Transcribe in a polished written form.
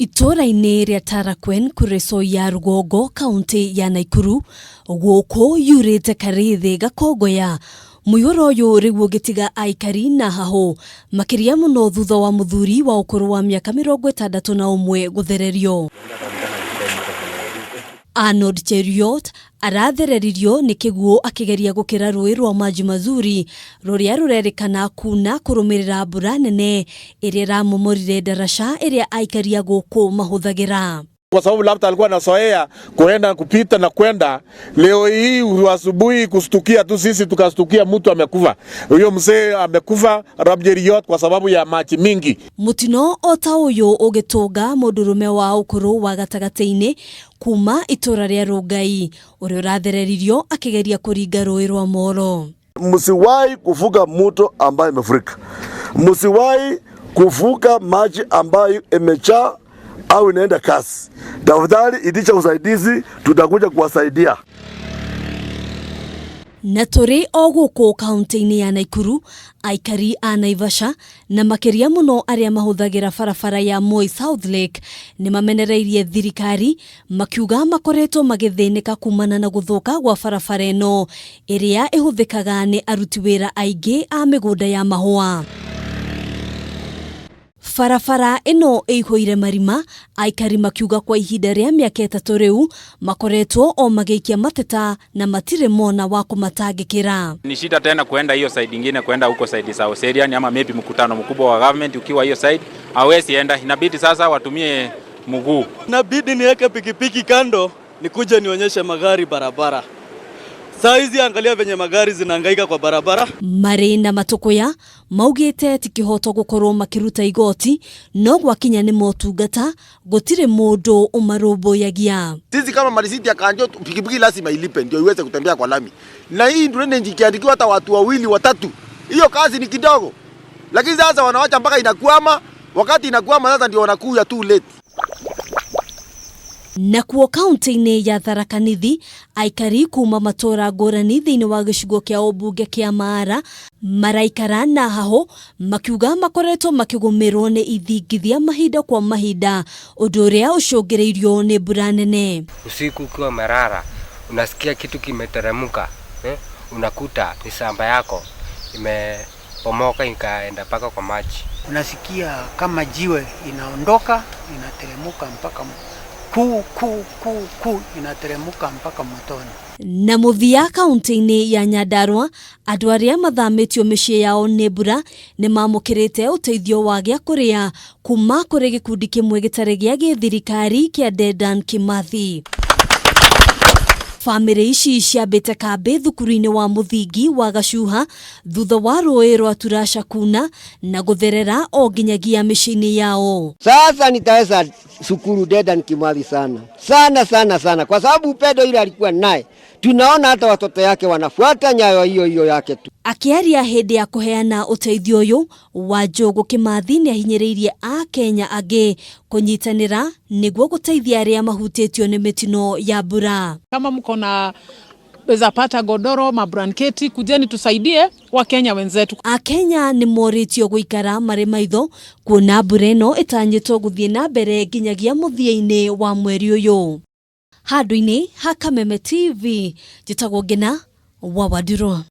Itũũra-inĩ rĩa Tarakwen Kuresoi ya rũgongo kaũntĩ ya Naikuru gũkũ yurĩte Karĩthĩ Gakongoya mũiyũro ũyũ rĩu ũgĩtiga aikari na hahũ makĩria mũno thutha wa mũthuri wa ũkũrũ wa mĩaka 61 gũthererio. Arnold Cheruiyot arathereririo nĩ kĩguũ akĩgeria gũkĩra rũĩ rwa Maji Mazuri rũrĩa rũrerĩkana kuna kũrũmĩrĩra mbura nene ĩrĩa ĩramomorire ndaraca ĩrĩa aikari a gũkũ mahũthagĩra. Kwa sababu labda alikuwa anazoea kuenda kupita na kwenda. Leo hii asubuhi kustukia tu sisi tukastukia mtu amekufa, huyo mzee amekufa Rabjeriot kwa sababu ya maji mingi. Mũtino o ta ũyũ ũgĩtũnga mũndũrũme wa ũkũrũ wa gatagatĩ-inĩ kuma itũra rĩa Rongai ũrĩa ũrathereririo akĩgeria kũringa rũĩ rwa Moro. Msiwahi kuvuka mto ambayo imefurika, msiwahi kuvuka maji ambayo imejaa au inaenda kasi. Tafadhali itisha usaidizi, tutakuja kuwasaidia. Na tũrĩ o gũkũ kaunti-inĩ ya Naikuru, aikari a Naivasha na makĩria mũno arĩa mahũthagĩra barabara ya Moi South Lake nĩ mamenereirie thirikari makiuga makoretwo magĩthĩnĩka kumana na gũthũka gwa barabara ĩno ĩrĩa ĩhũthĩkaga nĩ aruti wĩra aingĩ a mĩgũnda ya mahũa. Barabara ĩno ĩihũire marima, aikari makiuga kwa ihinda rĩa mĩaka 3 rĩu makoretwo o magĩikia mateta na matirĩ mona wa kũmatangĩkĩra. Ni shida tena kuenda hiyo side ingine, kuenda huko side za Oserian ama maybe mkutano mkubwa wa government ukiwa hiyo side hawezi enda, inabidi sasa watumie mguu. Inabidi niweke pikipiki kando nikuje nionyeshe magari barabara. Saa hizi angalia venye magari zinahangaika kwa barabara. Marĩ na matũkũya maugĩte ti kĩhoto gũkorwo makĩruta igoti no gwakinya nĩ motungata gũtirĩ mũndũ ũmarũmbũyagia. Sisi kama marisiti ya kanjo pikipiki lazima ilipe ndio iweze kutembea kwa lami. Na hii drainage ikiandikiwa hata watu wawili watatu, hiyo kazi ni kidogo. Lakini sasa wanawacha mpaka inakwama, wakati inakwama sasa ndio wanakuja too late. Nakuo kaunti-inĩ ya Tharaka Nithi aikari kuma matũra ngũrani thĩinĩ wa gĩcigo kĩa ũmbunge kĩa Maara maraikara na hahũ makiuga makoretwo makĩgũmĩrwo nĩ ithingithia mahinda kwa mahinda ũndũ ũrĩa ũcũngĩrĩirio nĩ mbura nene. Usiku ukiwa umelala unasikia kitu kimeteremka, eh? Unakuta ni shamba yako imepomoka ikaenda mpaka kwa maji. Unasikia kama jiwe inaondoka inateremuka mpaka ku ku ku ku inateremuka mpaka motoni. Na mũthia kaunti-inĩ ya Nyandarua andũ arĩa mathamĩtio mĩciĩ yao nĩ mbura nĩ mamũkĩrĩte ũteithio wa gĩa kũrĩa kuma kũrĩ gĩkundi kĩmwe gĩtarĩ gĩa gĩthirikari kĩa Dedan Kimathi. Bamĩrĩ ici ciambĩte kambĩ thukuru-inĩ wa mũthingi wa Gacuha thutha wa rũĩ rwa Turasha kuna na gũtherera o nginyagia mĩciĩ-inĩ yao. Sasa nitaweza shukuru Dedan Kimathi sana sana sana sana, kwa sababu upendo ile alikuwa naye, tunaona hata watoto yake wanafuata nyayo hiyo hiyo yake tu. Akĩaria hĩndĩ ya kũheana ũteithio ũyũ, Wanjũgũ Kĩmathi nĩ ahinyĩrĩirie Akenya angĩ kũnyitanĩra nĩguo gũteithia arĩa mahutĩtio nĩ mĩtino ya mbura. Kama mko na weza pata godoro, mablanketi, kujeni tusaidie Wakenya wenzetu. Akenya nĩ morĩtio gũikara marĩ maitho kuona mbura ĩno ĩtanyĩtwo gũthiĩ na mbere nginyagia mũthia-inĩ wa mweri ũyũ. Handũ-inĩ ha Kameme TV, njĩtagwo Ngina wa Wandirũ.